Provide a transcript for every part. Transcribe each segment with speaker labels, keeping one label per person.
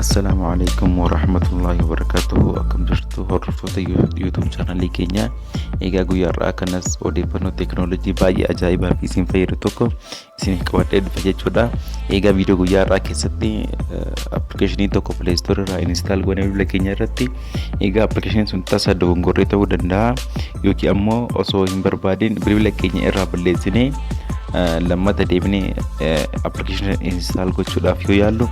Speaker 1: Assalaamu alaikum warahmatullahi wabarakatuhu. Akkam jirtu, hordoftoota YouTube chaanalii keenya? Egaa guyyaa har'aa kanas odeeffannoo teekinooloojii baay'ee ajaa'ibaa fi isin fayyadu tokko isiniif qabadhee dhufe jechuudha. Egaa viidiyoo guyyaa har'aa keessatti appilikeeshinii tokko Play Store irraa install goonee bilbila keenya irratti, egaa appilikeeshiniin sun tasa dogongorree ta'uu danda'a yookiin ammoo osoo hin barbaadin bilbila keenya irraa balleessinee lammata deebinee appilikeeshinii install gochuudhaaf yoo yaallu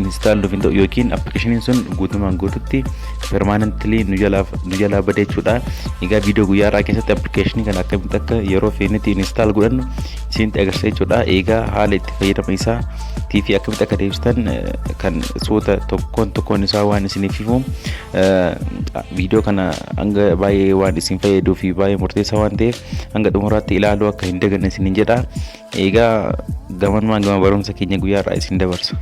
Speaker 1: install nuuf hin ta'u, yookiin appilikeeshiniin sun guutumaan guututti permanently nu jalaa bade jechuudha. Egaa viidiyoo guyyaa har'aa keessatti appilikeeshinii kana akkamitti akka yeroo feenetti install godhannu isinitti agarsiisa jechuudha. Egaa haala itti fayyadama isaa fi akkamitti akka deebistan kan suuta tokkoon tokkoon isaa waan isiniif himu, viidiyoo kana hanga baay'ee waan isin fayyaduu fi baay'ee murteessaa waan ta'eef hanga xumuraatti ilaaluu akka hin daganne isiniin jedha. Egaa gamanumaan gama barumsa keenya guyyaa har'aa isin dabarsa.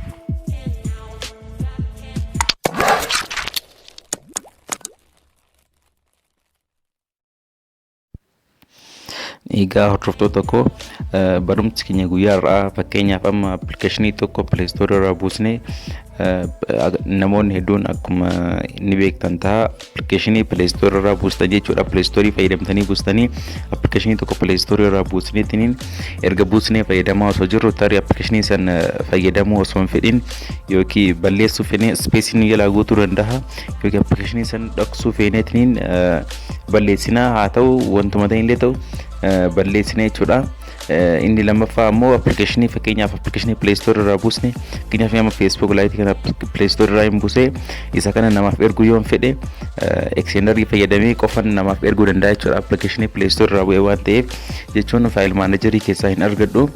Speaker 1: Egaa hordoftoota koo, barumsi keenya guyyaa har'aa, fakkeenyaaf amma appilikeeshinii tokko Play Store irraa buusnee, namoonni hedduun akkuma ni beektan ta'a, appilikeeshinii Play Store irraa buustan jechuudha. Play Store fayyadamtanii buustanii, appilikeeshinii tokko Play Store irraa buusneetiin erga buusnee fayyadamaa osoo jirru, tarii appilikeeshinii san fayyadamuu osoo hin fedhin yookiin balleessuu fedhin space nu jalaa guutuu danda'a, yookiin appilikeeshinii san dhoksuu feeneetiin balleessinaa, haa ta'u wantuma ta'e illee ta'u balleessina jechuudha. Inni lammaffaa ammoo appilikeeshinii, fakkeenyaaf appilikeeshinii Play Store irraa buusne, fakkeenyaaf amma Facebook Lite kana Play Store irraa hin buusee, isa kana namaaf erguu yoon fedhe Xender fayyadamee qofan namaaf erguu danda'a jechuudha. Appilikeeshinii Play Store irraa bu'ee waan ta'eef jechuun file manager keessaa hin argadhu.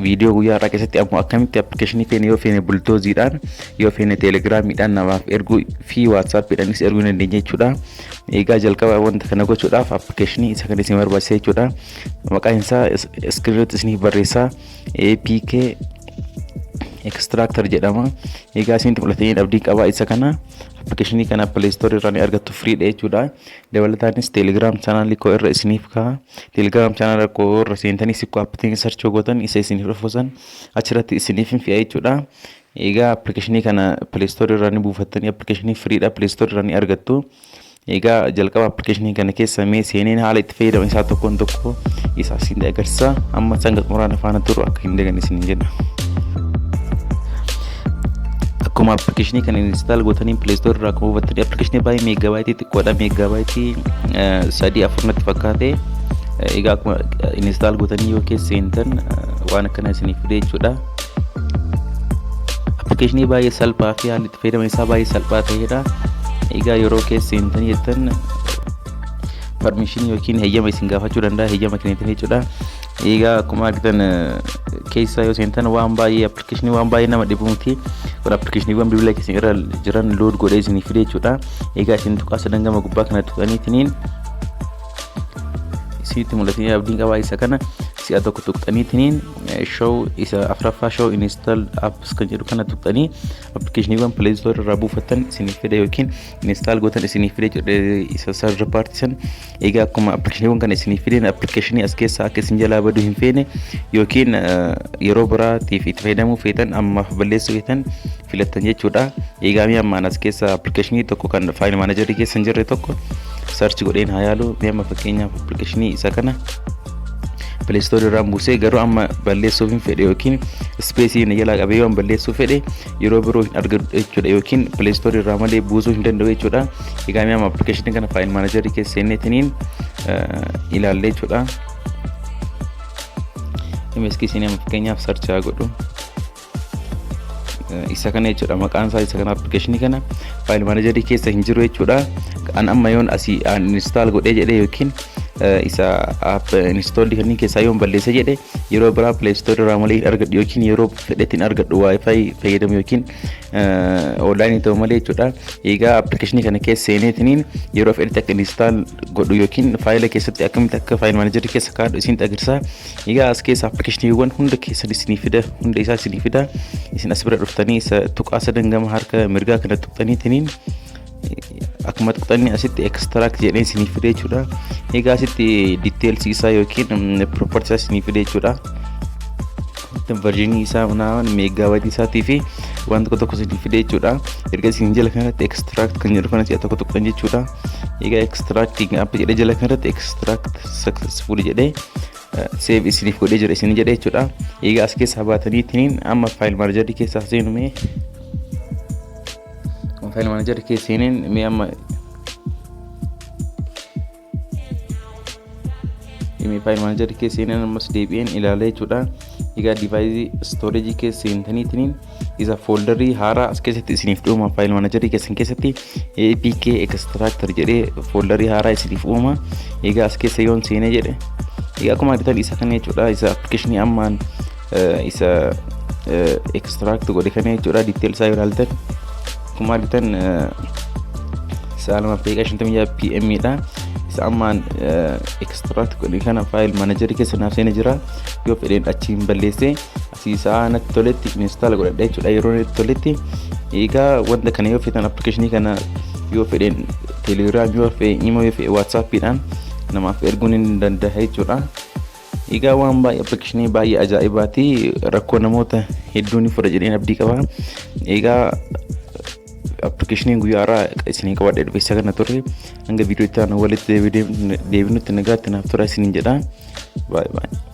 Speaker 1: Viidiyoo guyyaa har'aa keessatti ammoo akkamitti appilikeeshinii feene, yoo feene Bluetoothiidhaan, yoo feene Telegramiidhaan namaaf erguu fi WhatsAppiidhaanis erguu ni dandeenya jechuudha. Egaa jalqaba wanta kana gochuudhaaf appilikeeshinii isa kan isin barbaachisa jechuudha. Maqaan isaa iskiriinitti isiniif barreessaa, APK Extractor jedhama. Egaa isinitti mul'atanii abdii qaba. Isa kana, appilikeeshinii kana Play Store irraa ni argattu, freedha jechuudha. Dabalataanis Telegram chaanaalii koo irra isiniif ka'a. Telegram chaanaalii koo irra seentanii sikkoo appitiin search gootan isa isiniif dhufu san achirratti isiniif hin fe'a jechuudha. Egaa appilikeeshinii kana Play Store irraa ni buufattanii, appilikeeshinii freedha, Play Store irraa ni argattu. Egaa jalqaba appilikeeshinii kana keessa mee seeneen haala itti fayyadama isaa tokkoon tokko isaa isin agarsiisa. Amma hanga xumuraan faana turu akka hin daganne isin jedha. Akkuma appilikeeshinii kana install gootanii Play Store irraa akkuma buufattanii, appilikeeshinii baay'ee megabyte xiqqoodha, megabyte 3, 4 natti fakkaate. Egaa akkuma install gootanii yoo keessa seentan waan akkana isiniif fide jechuudha. Appilikeeshinii baay'ee salphaa fi haalli itti fayyadama isaa baay'ee salphaa ta'edha. Egaa yeroo keessa seentanii jettan permission yookiin heeyyama isin gaafachuu danda'a, heeyyama kennitan jechuudha. Egaa akkuma argitan keessa yoo seentan waan baay'ee appilikeeshinii waan baay'ee nama dhibu miti. Kun appilikeeshiniiwwan bilbila keessan irra jiran load godhee isinii fide jechuudha. Egaa isin tuqaa sadan gama gubbaa kana tuqaniitiniin isinitti mul'atanii abdiin qabaa. Isa kana si'a tokko tuqxaniitiniin show isa afuraffaa, show install apps kan jedhu kana tuqxanii, appilikeeshiniiwwan Play Store irraa buufattan isiniif fide yookiin install gootan isiniif fide jedhe, isa third party san. Egaa akkuma appilikeeshiniiwwan kana isiniif fideen, appilikeeshinii as keessaa akka isin jalaa baduu hin feene yookiin yeroo biraatiif itti fayyadamuu feetan, ammaaf balleessuu feetan filattan jechuudha. Egaa mi'a ammaan as keessa appilikeeshinii tokko kan file manager keessa hin jirre tokko search godheen haa yaalu. Mi'a amma fakkeenyaaf appilikeeshinii isa kana Play Store irraan buusee, garuu amma balleessuuf hin fedhe yookiin space na jalaa qabee yoon balleessuu fedhe yeroo biroo hin argatu jechuudha, yookiin Play Store irraa malee buusuu hin danda'u jechuudha. Egaa mi'a amma appilikeeshinii kana file manager keessa seenneetiniin ilaallee jechuudha. MSK amma fakkeenyaaf search haa godhu. Isa kana jechuudha maqaan isaa. Isa kana, appilikeeshinii kana file manager keessa hin jiru jechuudha. An amma yoon asii install godhee jedhee yookiin isa app install kanneen keessaa yoon balleessa jedhe, yeroo biraa Play Store irraa malee hin argadhu yookiin yeroo fedhetti hin argadhu, WiFi fayyadamu yookiin online ta'u malee jechuudha. Egaa appilikeeshinii kana keessa seeneetiniin yeroo fedhetti akka install godhu yookiin faayila keessatti akkamitti akka file manager keessa kaa'adhu isin agarsiisa. Egaa as keessa appilikeeshiniiwwan hunda keessan isinii fida, hunda isaa isinii fida. Isin as bira dhuftanii isa tuqaa sadan gama harka mirgaa kana tuqxaniitiniin, akkuma tuqxanii asitti extract jedhee isinii fide jechuudha. Egaa asitti details isaa yookiin property isaa isinii fide jechuudha. Argitan, version isaa naan megabyte isaatii fi waan tokko tokko isin fide jechuudha. Erga isin jala kanatti extract kan jedhu kana si'a tokko tokko jechuudha. Egaa extracting app jedhee jala kanatti extract successful jedhee save isiniif godhee jira isin jedhee jechuudha. Egaa as keessaa baataniitiin amma file manager keessaa seenume, file manager keessa seeneen mee amma file manager keessa seeneen ammas deebi'een ilaalee jechuudha. Egaa device storage keessa seentaniitiin isa folder haaraa as keessatti isiniif dhuuma. File manager keessan keessatti APK extractor jedhee folder haaraa isiniif uuma. Egaa as keessa yoon seenee jedhe, egaa akkuma argitan isa kana jechuudha, isa application ammaan isa extract godhe kana jechuudha. Detail isaa yoo ilaaltan, akkuma argitan sa'a 2:56 PM dha. Isa ammaan extract godhe kana file manager keessa naaf seenee jira. Yoo fedheen achiin balleessee asii sa'a natti toletti install godhadha jechuudha, yeroo natti toletti. Egaa wanta kana yoo feetan, application kana yoo fedheen Telegram, yoo fedhe Imo, yoo fedhe WhatsAppiidhaan namaaf erguun ni danda'a jechuudha. Egaa waan baay'ee application baay'ee ajaa'ibaati, rakkoo namoota hedduu ni fura jedheen abdii qaba. Egaa applicationiin guyyaa har'aa isinii qabadhee dhufe isa kana ture. Hanga viidiyoo itti aanu walitti deebinutti nagaatti naaf tura isiniin jedha. Baay'ee baay'ee.